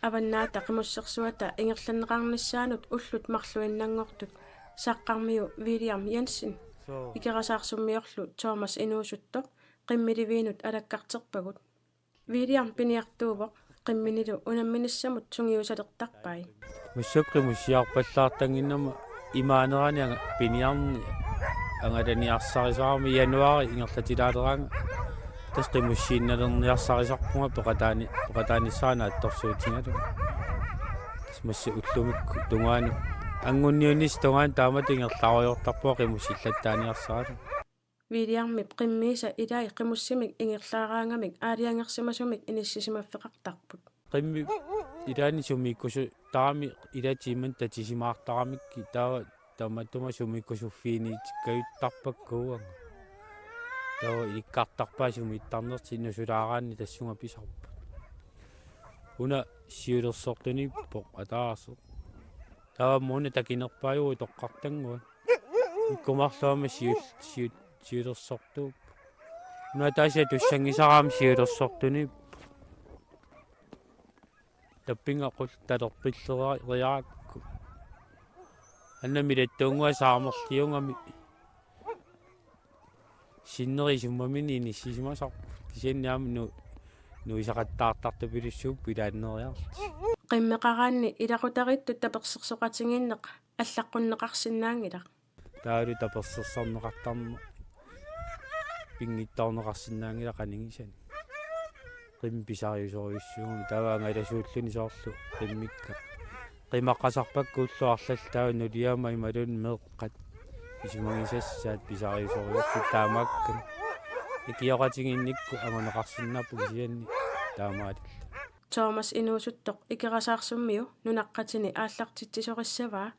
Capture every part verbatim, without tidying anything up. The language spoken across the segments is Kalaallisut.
Avannaata Qimussersuata ingerlanneqarnissaanut ullut marluinnanngortut saqqarmiu William Jensen, Ikerasaarsumiorlu Thomas Inuusuttoq qimmiliviinut alakkarterpagut. William piniartuuvoq qimminilu unamminissamut sungiusalertarpai. Massakkut qimussiarpallaartannginnama imaanerani anga-, piniarneq angalaniarsarisarami januaari ingerlatilaaleraangat. Tassa qimussiinnalerniarsarisarpunga peqataani-, peqataanissaanut attorsuutigalugu. Tassa massa ullumikkut tungaanut, anngunniunissap tungaanut taamatut ingerlaarujoortarpunga qimussillattaaniarsaralugu. Williamip qimmiisa ilai qimussimik ingerlaaraangamik aalajangersimasumik inissisimaffeqartarput. Qimmip ilaanni sumiikkusuttaramik ilaatigut tatisimaartaramikkit taava tamatuma sumiikkusuffiginnikkajuttarpakka uanga. Taava ilikkartarpaat sumiittarnertik nusulaaraanni tassunga pisarput. Una siulersortuniippoq ataaseq. Taava una takinerpaajuvoq utoqqartannguaq. Ikkumarluarmi siul-, siul-, siulersortuuvoq. Una ataaseq atussanngisara aamma siulersortuniippoq. Tappinga qulleq talerpilleriarakku. Anna milattuunnguaq saamerliugami. Sinneri isummamini inissisimasarput. Kisianni aamma nu-, nuisaqattaartartupilussuupput ilaanneriarlutik. Qimmeqaraanni ilaqutariittut tapersersoqatigiinneq allaqqunneqarsinnaanngilaq. Taavalu tapersersorneqartarneq pinngitsoorneqarsinnaanngilaq qanigisani. Qimmit pisariusorujussuugami taava angalasuulluni soorlu qimmikka. Qimaqqasarpakka ulloq arlallit taava nuliama imaluunniit meeqqat isumagisassaat pisariusorujussuit taamaakkami. Ikioqatigiinnikkut anguneqarsinnaapput kisianni taamaalillutik. Thomas Inuusuttoq Ikerasaarsumiu nunaqqatini aallartitsisorissavaa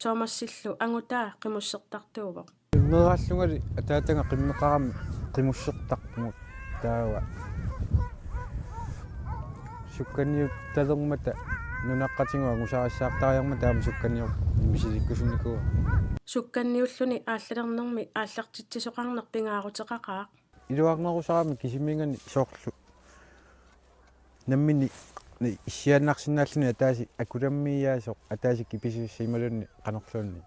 Thomasillu angutaa qimussertartuuvoq. Meeraallungali ataataga qimmeqarami qimussertarpugut taava. Sukkanniuttalermata nunaqqatigut angusarissaartariarmata taama sukkanniut misilikkusunnikuuara. Sukkanniulluni aallalernermi aallartitsisoqarneq pingaaruteqaqaaq. Iluarnerusarami kisimiigani soorlu nammineq issiaannarsinnaalluni ataaseq akulammiiaasoq, ataaseq kipisussaq imaluunniit qanorluunniit.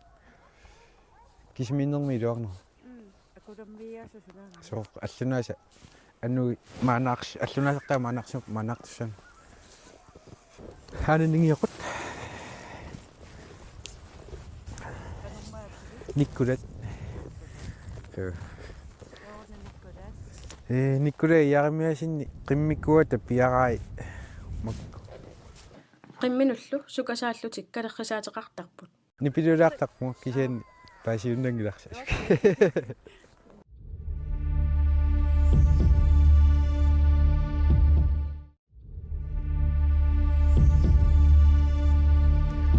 Kisimiinnermi iluarneruvoq. Mm, akulammiiaasoq sunaana. Sooq allunaasaq anui maannaars-, allunaasartaa maannaarsu-, maannaartussaammat. Haana ningioqut. Nikkulat. Joo. Ee, Nikolai Jeremiassenip qimmikkuata piarai makku. Qimminullu sukasaallutik kalerrisaateqartarput. Nipilulaartarpunga kisianni paasiunnanngilarsi.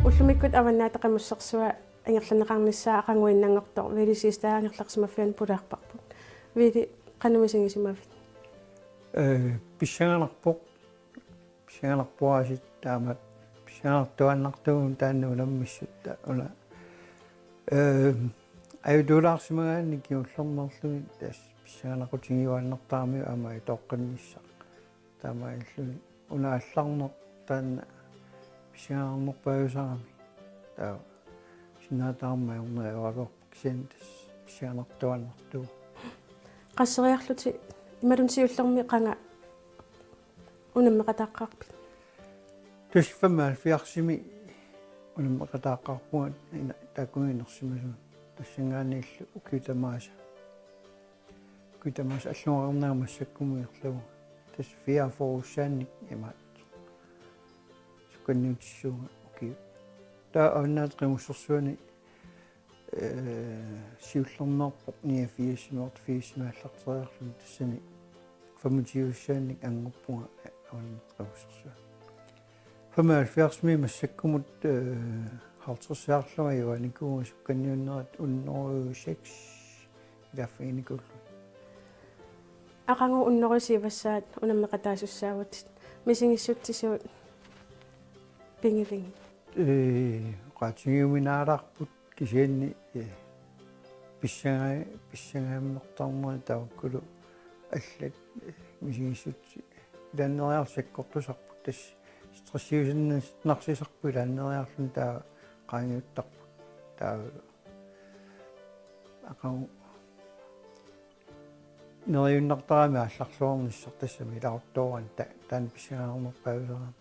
Ullumikkut Avannaata Qimussersua ingerlanneqarnissaa aqaguinnanngortoq Willy Siegstad angerlarsimaffiani pulaarparput. Willy, qanoq misigisimavit? Ee, pissanganarpoq. Pissanganarpoq aasiit taamak. Pissanganartuaannartuuvoq taanna unammissutta una. Ee, ajutuulaarsimagaanni kingullermeerluni tassa pissanganaqutigiuaannartaramiuk aamma ajutoqqinnissaq. Taamaalilluni una aallarneq taanna pissanganarnerpaajusarami. Taava sinnaataarmat ajorneq ajoraluarpoq kisianni tassa pissanganartuaannartuuvoq. Qasseriarlutit imaluunniit siullermik qanga unammeqataaqqaarpit? Tassa femoghalvfjerdsimi unammeqataaqqaarpunga ina-, taakkununnga inersimasumik. Tassanngaanniillu ukiut tamaasa. Ukiut tamaasa allungaarnanga massakkumut ingerlavunga. Tassa fireogfyrreussaannik imaattoq. Sukkanniutissuunga ukiut. Taava Avannaata Qimussersuani, ee, siullermeerpoq niogfirsimi, otteogfirsimi aallarteriarluni tassani femogtyveussaannik anngorpunga Avannaata Qimussersuani. Femoghalvfjerdsimi massakkumut, ee, halvtredsiarlunga ajugaanikuuvunga sukkanniunnerit hundrede og seks ilaaffiginikuullugit. Aqagu hundrede og syv-assaat unammeqataasussaavutit, misigissutsisuut pigivigit? ee, oqaatigiuminaalaarput kisianni, ee, pissaga-, pissagammertarnerit tavakkulu allat, ee, misigissutsit ilaanneeriarlutik sakkortusarput, tassa stressiusinnarsisarput ilaanneeriarluni taava qaangiuttarput. Taava aqagu neriunnartarami aallarluarnissaq tassami ilaquttoorani ta-, taanna pissanganarnerpaavisarami.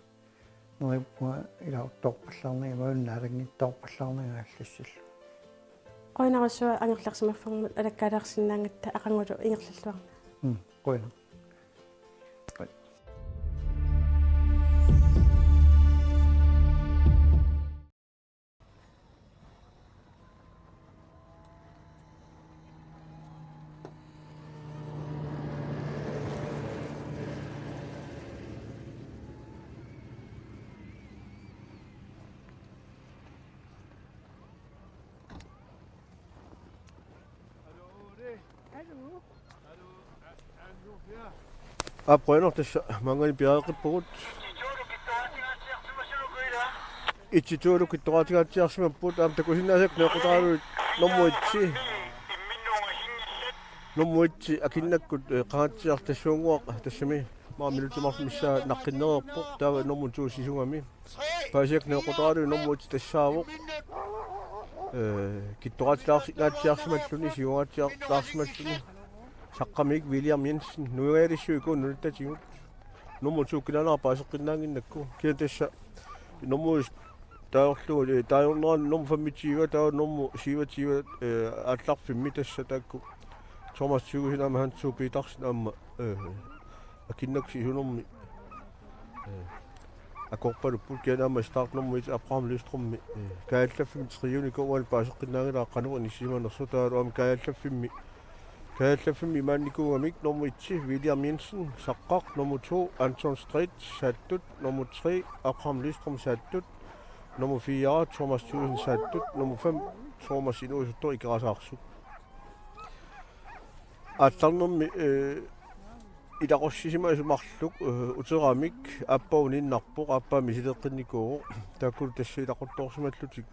Neriuppunga ilaquttoorpallaarnanga imaluunniit naalanngitsoorpallaarnanga allassallugu. Qujanarsuaq angerlarsimaffimmut alakkaalaarsinnaagatta aqagulu ingerlalluarna. Mm, qujanaq. Aap, qujanaq, tassa maanngaanniit piareeqqippugut. Itsitualu kittoraatigaatsiarsimapput, aamma takusinnaasakka neqqutaraluit nummer et. Nummer et Akinnakkut, eh, qangatsiartassuunnguaq tassami maani minutsit marluk missaat naqqinnereerpoq, taava nummer to sisugami. Paasiakka neqqutaraluit nummer et tassaavoq. Eh, kittoraatigaatsiarsimalluni, siuaatilaarsimalluni. Saqqamiit William Jensen, nuigaalissuikun nunattatigut. Nummer to kinaanera paaseqqinnaannginnakku. Kisianni tassa nummer taajorlugu, eh, taajornerani nummer femogtyve, taava nummer syvogtyve, eh, aallarfimmi tassa taakku. Thomas Thygesen aamma Hans Petersen aamma, eh, Akinnakkut sisunermi, eh, akorpalupput, kisianni aamma start nummer et Abraham Lystrøm, eh, kaajallaffimmi trioni koruani paaseqqinnaanngilaat qanoq inissisimanersoq, taavalu aamma kaajallaffimmi, kaajallaffimmi maannikuugamik nummer et William Jensen, saqqaq, nummer to Anton Strait, saattut, nummer tre Abraham Lystrøm, saattut, nummer fire Thomas Thygesen, saattut, nummer fem Thomas Inuusuttoq Ikerasaarsuup. Aallarnermi, eh, ilaqussisimasut marluk, eh, uteramik aappaa uniinnarpoq, aappaa misileeqqinnikuuvoq. Taakkulu tassa ilaquttoorsimallutik,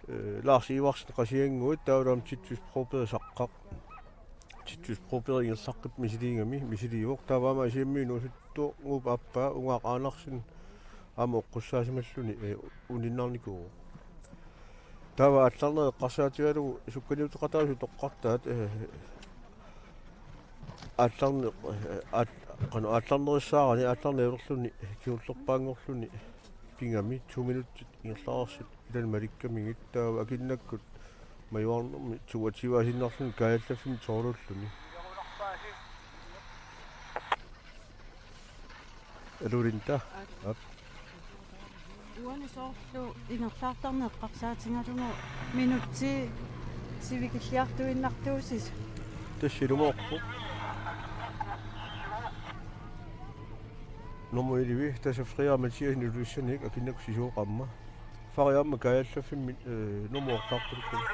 eh, Lars Iversen Qasigiannguit, taavalu aamma Titus Broberg saqqaq. Titus Broberg ingerlaqqippoq misiliigami, misiliivoq. Taava aamma Asiammi Inuusuttoornguup aappaa Ungaaq Andersen aamma oqqussaasimalluni, eh, uniinnarnikuuvoq. Taava aallarneq eqqarsaatigalugu sukkaniuteqataasut toqqartaat, eh, aallarneq, eh, aal-, qanoq aallarnerissaarani aallarneq averluni kingullerpaanngorluni pigami to minutsit ingerlareersut ilani malikkamigit, taava Akinnakkut majuarnermi toogtyve-iinnarluni kaajallaffimmi toorlulluni. Alurinta. Aap. Uani soorlu ingerlaartarneq eqqarsaatigalugu minutsit sivikilliartuinnartuusisut. Tassa ilumoorpoq. Nummer elleve, tassa Frederik Mathiassen Ilulissaniit, Akinnakkut sisuuvoq aamma. Fari aamma kaajallaffimmi, eh, nummer otte-rtarpaluk.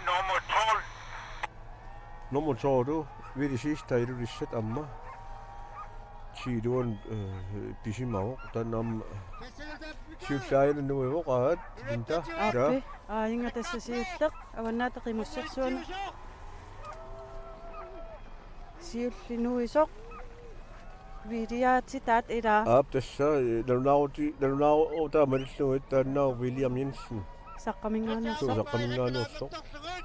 Nummer tolv. Nummer tolv, Willy Siegstad Ilulissat aamma. Siuluan, eh, pisimavoq, taanna aamma siulliit aajuna nuivoq, aat, Linda. Aappi, ja. Aajuna tassa siulleq, Avannaata Qimussersuani. Siulleq nuisoq. Williaatitaat ilaa. Aap, tassa, eh, nalunaaruti-, nalunaarutaa malillugit taannaavoq William Jensen. Saqqaminngaanneersoq. Suu, saqqaminngaanneersoq.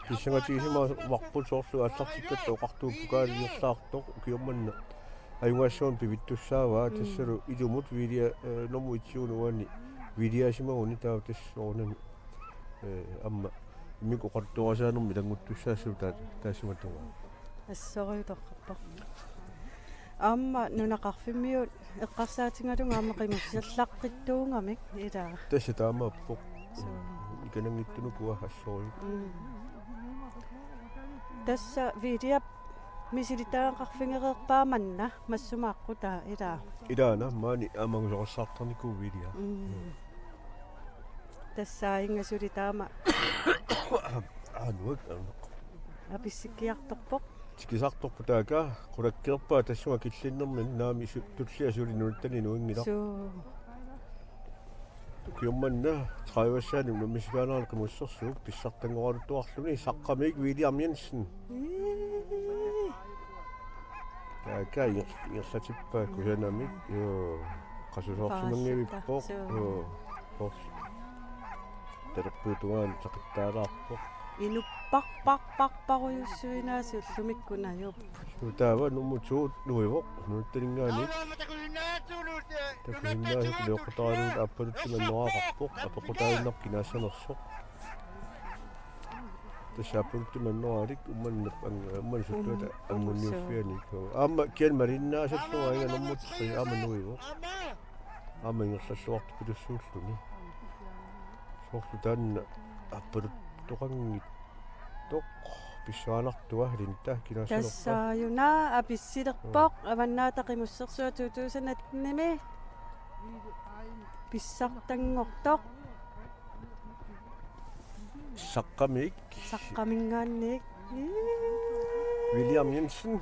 Pissangatigisimavarput soorlu aallartikkatta oqartuupput kaaliorlaartoq ukiormanna. Ajugaassuarni pivittussaavaa, mm, tassalu ilumut Willia-, eh, nummer et-iunik uani Williasimaguni taava tassa soorunami, eh, aamma immikkut oqaluttuarisaanermi ilannguttussaassooq taa-, taassuma tungaa. Assorujussuaq. Aamma nunaqarfimmiut eqqarsaatigalugu aamma qimusserlaqqittuugamik ilaa. Tassa taamaappoq. Suu. Ikananngitsunukua assorujussuaq. Mm. Tassa Williap misilitagaqarfigereerpaa manna massumaaqqutaa ilaa. Ilaana maani aamma angusoqassaartarnikuuvoq Willia. Mm. Tassa aajuna suli taama. Aanuak, aanuak. Apissikkiartorpoq. Tikisartorpoq taaka, qulakkeerpaa tassunga killinnermini naamik su-, tullia suli nunattani nuinngilaq. Suu. Ukiormanna tredive-ssaani unammisitaanerani qimussersuup pissartanngoraluttuarluni Saqqamiit William Jensen. Ii. Taakani inger-, ingerlatippaa kusanamik. Joo. Qasusoorsimanngivippoq. Paasippa. Suu. Joo. Hors. Talerpiup tungaanut saqittaalaarpoq. Inupparparparparujussuinaasi ullumikkut najuupput. Taava nummer to nuivoq, nunattaninngaanniit. Takusinnaasoq lioqqutaralugit aappaluttumik annoraaqarpoq, apeqqutaannarpoq kinaassanersoq. Tassa aappaluttumik annoraalik, Uummannap ang-, Uummannap sulluata anguniuffianik. Aamma kian malinnaasassuaanga nummer tre, aamma nuivoq. Aamma ingerlalluartoq pilussuulluni. Soorlu taanna aappaluttoqanngitsoq pissanganartua Linda kinaassanerpa. Tassaajuna apissilerpoq Avannaata Qimussersua to tusind atten-imi pissartanngortoq. Saqqamiit. Saqqaminngaanniit. William Jensen.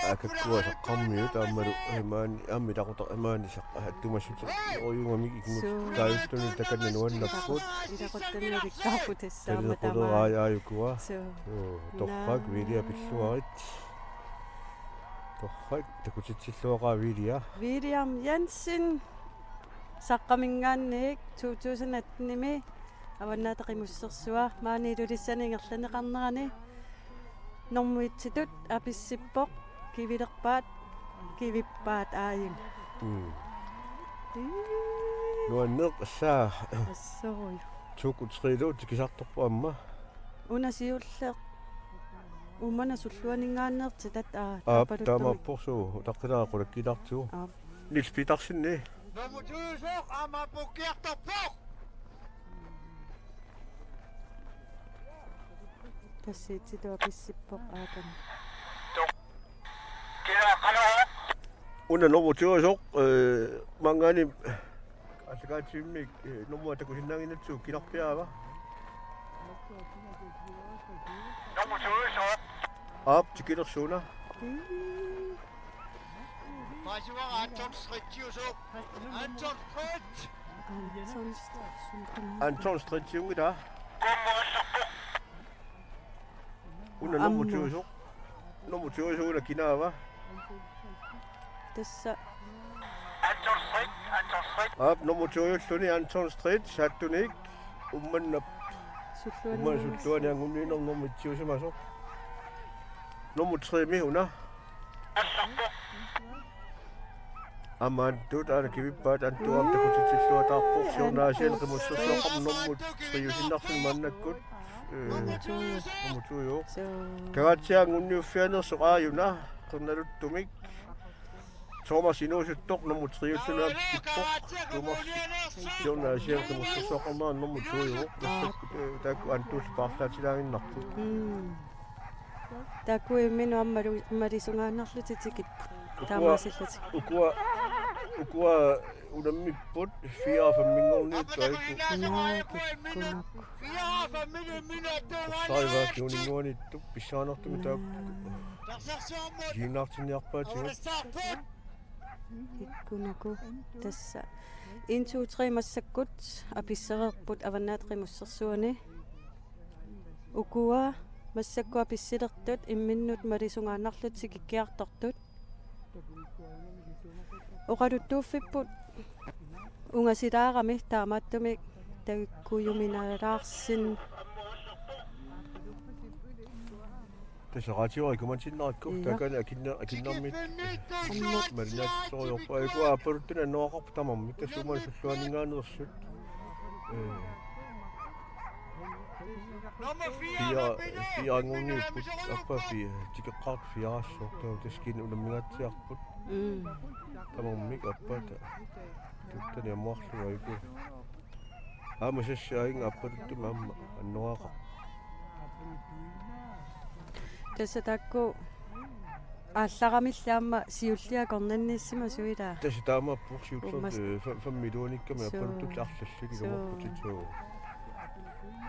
Aakkua Saqqamiut aammalu imaani aamma ilaqutaq imaani saq-, attumassuteq ojugamik ikimut. Suu. Taajuttunut takanna nuannapput. Ilaquttanut ilikkaarput tassaammat tamaat. Taliquleraai aajukua. Suu. Suu. Torrak William pilluarit. Torrak takutitsilluaqaa William. William Jensen. Saqqaminngaanniit to tusind atten-imi Avannaata Qimussersua maani Ilulissani ingerlanneqarnerani normu et-itut apissippoq kivilerpaat kivippaat aajuna. Mm. Ii. Nuanneq assaa. Assorujuk. Tuku trilu tikisartorpoq aamma. Una siulleq. Uummannap sulluaninngaanneertitat aa. Aap, aappaluttumik. Taamaappoq suu, utaqqilaa qulakkiilaartigu. Aap. Niels Petersen, ni. Nummer to-soq aamma pukkiartorpoq. Tassa et-itut apissippoq aappaani. Una nummer to-soq, eh, maanngaanniit aallakaatitsivimmik, eh, nummer takusinnaannginnatsigu kinarpiaava? Nummer to-soq. Aap, tikilersuuna. Paasivaat Anton Stritchiusoq. Anton Stritch. Anton Stritchiunngilaq. Una nummer to-soq. Nummer to-soq una kinaava? Tassa. Anton Stritch, Anton Stritch. Aap, nummer to-julluni Anton Stritch, saattunik. Uummannap. Sulluani. Uummannap sulluani anguniunneq nummer et-iusimasoq. Nummer tre-mi una. Aamma Antut aana kivippaat Antut aamma takutitsilluataarpoq siorna Aasianni qimussersuaqarmat nummer tre-usinnarluni maannakkut. Eh, nummer to-juuq. Suu. Kangaatsiaq anguniuffianersoq aajuna qernaluttumik. Thomas Inuusuttoq nummer tre-ulluni aamma tikippoq. Thomas siorna Aasianni qimussersuaqarmat nummer to-juuq. Massakkut, eh, taakku Antullu paarlaatilaaginnarput. Mm. Taakku imminnut aamma malu-, malisungaannarlutik tikipput. Ukua, taamaasillutik. Ukua, ukua unammipput fire-femminngorniittut aajuku. Naa, kikkunuku. Saiva kiuninnguaniittup pissanganartumik taakku. Naa. Kiinnaartinniarpaatigut. Kikkunuku tassa. En, to, tre massakkut apissareerput Avannaata Qimussersuani. Ukua massakkut apissilertut imminnut malisungaannarlutik tikikkiartortut. Oqaluttuuffipput ungasilaarami taamaattumik takkujuminaalaarsinnaavoq. Tassa radiora ikumantinnerakku. Ia. Taakani akinna-, akinnarmik. Ammut. Malinnaatsorujorput. Aajuku aappaluttunik annoraaqarput tamarmik. Tassa Uummannap sulluaninngaanneersut. Eh. Fire, fire-nngorniupput. Aappaa fire. Tikeqqaartut fire-assaat. Taava tassa kisianni unammingaatsiarput. Mm. Tamarmik aappaata. Tuttani amuarlugu aajuku. Aamma sassaagin aappaluttumik aamma annoraaqarpoq. Tassa taakku aallaramilli aamma siulliit akornanniissimasut ilaa. Tassa taamaappoq siulleq. Uummas-, eh, fem-, fem millionikkamik. Suu. Aappaluttunik arlallit. Suu. Ilumoorputit, suu.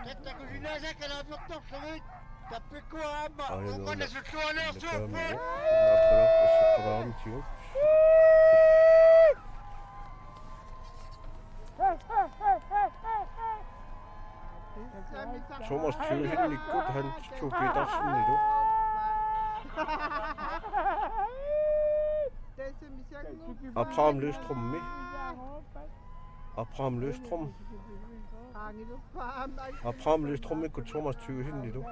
Tatta kusinnaasakka naapertorlugit. Tappikkua aamma. Aaja, Uummannap sulluaniittoq. Aappaluttunik asseqqalaarnatigut. Tyvenikkut Hans Thue Petersenilu. Abraham Løstrømmi. Abraham Løstrøm. Abraham Løstrømmikkut Thomas Thygessenilu.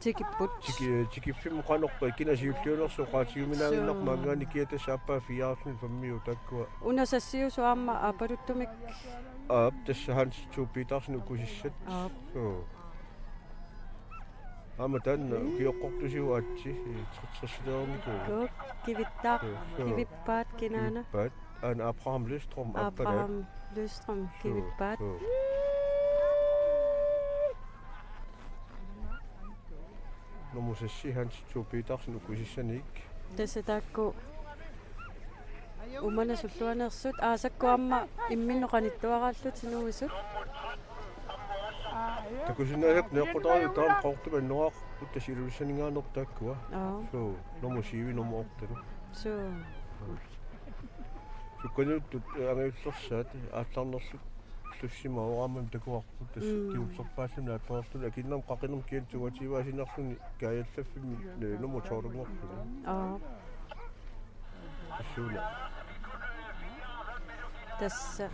Tikipput. Tiki-, tikiffimmi qanoq kina siulliunersoq oqaatigiuminaaginnarpoq. Suu. Maanngaanniit kia tassa aappaa fiaarsin fammiu taakkua. Una sassiusoq aamma aappaluttumik. Aap, tassa Hans Thue Petersen ukusissat. Aap. Suu. Aamma taanna ukioqqortusiuaatsi, eh, treogtressilernikuuvoq. Kuk, kivittaaq, suu, suu. Kivippaat kinaana. Kivippaat, aana Abraham Løstrøm, aappalaat. Abraham Løstrøm, suu, kivippaat. Suu. Nummer seks, Hans Thue Petersen, ukusissaniik. Tassa taakku Uummannap sulluaneersut, aasakkut aamma imminnut qanittuaraallutik nuisut. Takusinnaasakkut neqqutaalu taama Qaqortumi annoraarput tassa Ilulissaninngaanneerput taakkua. Aa. Suu, nummer syv, nummer otte. Suu. Sukkaniuttut, eh, angajullersaat, aallarnerlu-, -llussimaarami takuarput tassa. Mm. Kingullerpaalluni aallarnerluni akinnam qaqinam kian tuatiivaasinarluni kaajallaffimmi, eh, nummer tolv-nngorluni. Aa. Tassuuna. Tassa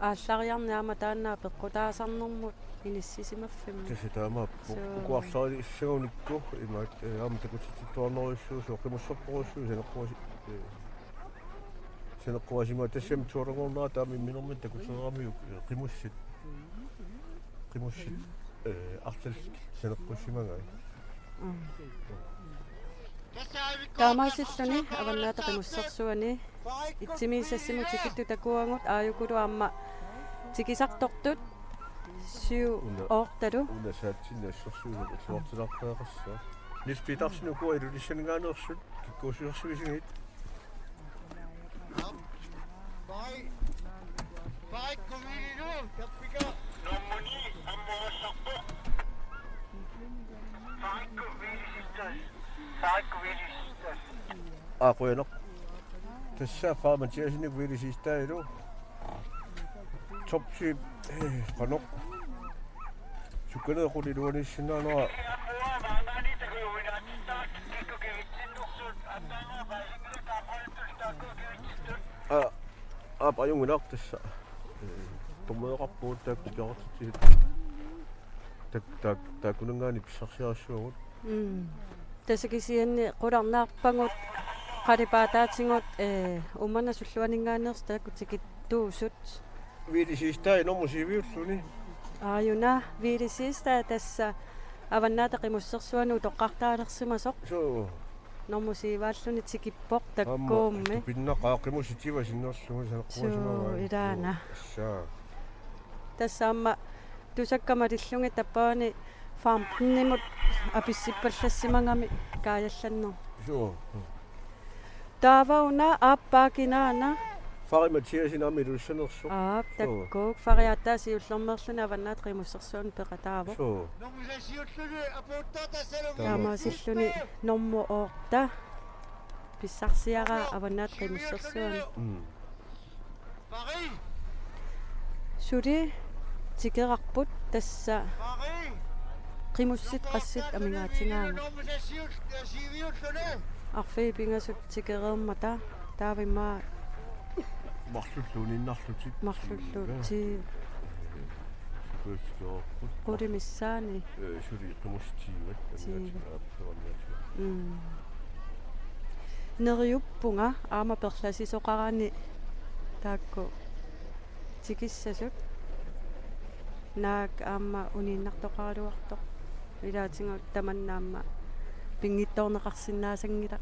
aallariarneq aamma taanna peqqutaasarnermut inissisimaffimmi. Tassa taamaappoq. Suu. Uku aallariassaganikku imaat, eh, aamma takutittuarnerujussuusoq qimusserporujussuusoq saneqquasi-, eh, saneqquasimaat tassami tolv-nngornera taama imminermini takutereeramiuk, eh, qimussit. Qimussit, eh, arlallit saneqqussimagaat. Mm. Taamaasilluni Avannaata Qimussersuani itsimiisassimmut tikittut takuagut aajukulu aamma tikisartortut syv otte-lu. Una saatsinni assersuisut illuartilaartariaqassaaq. Niels Petersen, ukua Ilulissaninngaanneersut, kikkuussivisigit? Aa, qujanaq. Tassa Fari Mathiassen, Willy Siegstadilu. Top syv, eh, qanoq. Sukkaneequli iluaniissinnaanera. Aa, aap, ajunngilaq tassa. Eh, tommeeqarpugut taakku tikeraartitsigut. Tak-, tak-, taakkunanngaanniit pissarsiarissavagut. Mm. Tassa kisianni qularnaarpagut qalipaataatigut, eh, Uummannap sulluaninngaanneersut taakku tikittuusut. Willy Siegstad nummer syv-iulluni. Aajuna, Willy Siegstad tassa Avannaata Qimussersuani utoqqartaalersimasoq. Suu. Nummer syv-iulluni tikippoq. Aamma takkuummi. Tupinnaqaaq qimussitsiva sinnerlugu saneqqusimavaa. Suu, ilaana. Suu, tassa. Tassa aamma tusakka malillugit tappavani femten-imut apissippallassimagami kaajallanneq. Suu. Taava una aappaa kinaana? Fari Mathiassen aamma Ilulissanersoq. Aap, suu, takkuuk. Fari aatsaat siullermeerluni Avannaata Qimussersuani peqataavoq. Suu. Taamaasilluni nummer otte. Pissarsiaraa Avannaata Qimussersuani. Mm. Suli tikerarput tassa qimussit qassit amigaatigaangat. Arfineq-pingasut tikereermata taava immaqa marlullu uniinnarlutik. Marlullu. Tii. Sikuistigoorput. Qulit missaanni. Eh, suli qimussitsiivat. Tii. Amigaatigaat. Mm. Neriuppunga aamma perlasisoqarani taakku tikissasut. Naak aamma uniinnartoqaraluartoq. Ilaatigut tamanna aamma pinngitsoorneqarsinnaasanngilat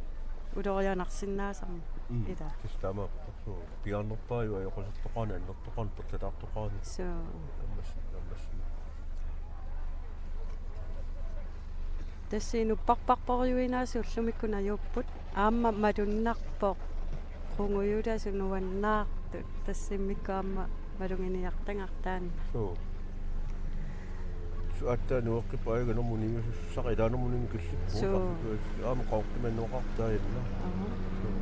ulorianarsinnaasarmat. Mm. Ila. Tassa taamaappoq. Suu. Piaarnerpaavoq ajoqusertoqarani, annertoqarani, perlataartoqarani. Suu. Ammas-, ammas-. Tassa inupparparporujuinaasa ullumikkut najuupput. Aamma malunnarpoq. Qungujulasoq nuannaartut. Tassa immikkut aamma maluginiartagarput taanna. Suu. Suu, aatsaat nueqqippoq aajuku nummer ni-iusussaq, ilaa nummer ni-iusussaq killippoq. Suu. Aamma Qaqortumi annoraartaa ilaa. Aha. Suu.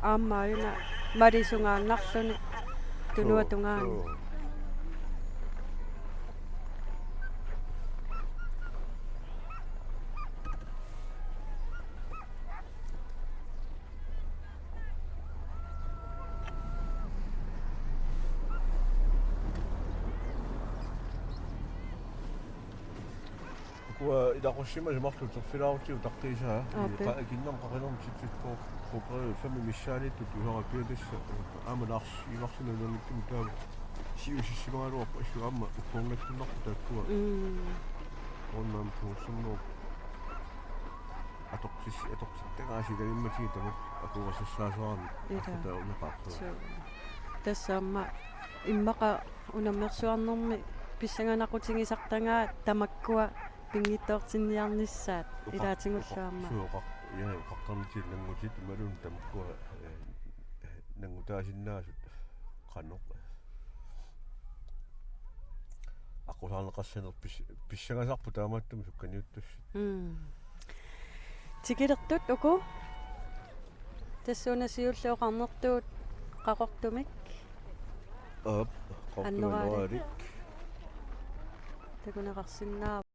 Aamma aajuna malisungaannarluni. Suu, tunuata tungaanut. Suu. Uanga ilaqussimasut marluk uterfilaarutigu utaqqiisaa. Aap. Qa-, ikinnermut qaqinermut titsikko. Kokre fami missaaniittut usaga piatassa. Aamma Lars Ivarsen unammikkami taava siusissimagaluarpoq, assut aamma ukkuornattunnarpoq taakkua. Mm. Ornam kuussunno. Atorsis-, atorsittagaasi ilagimmatigiit tamakku akuerisassaasarami. Ila. Arfitaa uneqartoq. Suu. Tassa aamma immaqa unammersuarnermi pissanganaqutigisartagaa tamakkua pinngitsoortinniarnissaat. Oqa-, ilaatigullu oqa-, aamma. Suu, oqa-, ja, oqartarnitit nanngutit imaluunniit tamakkua, eh, eh, nanngutaasinnaasut qanoq. Aqqusaarneqassaneq pis-, pissangasarput taamaattumik sukkaniuttussat. Mm. Tikilertut uku. Tassuuna siulleq oqarnertut Qaqortumik. Aap, Qaqortumik annoraalik. Annoraalik. Takuneqarsinnaavoq.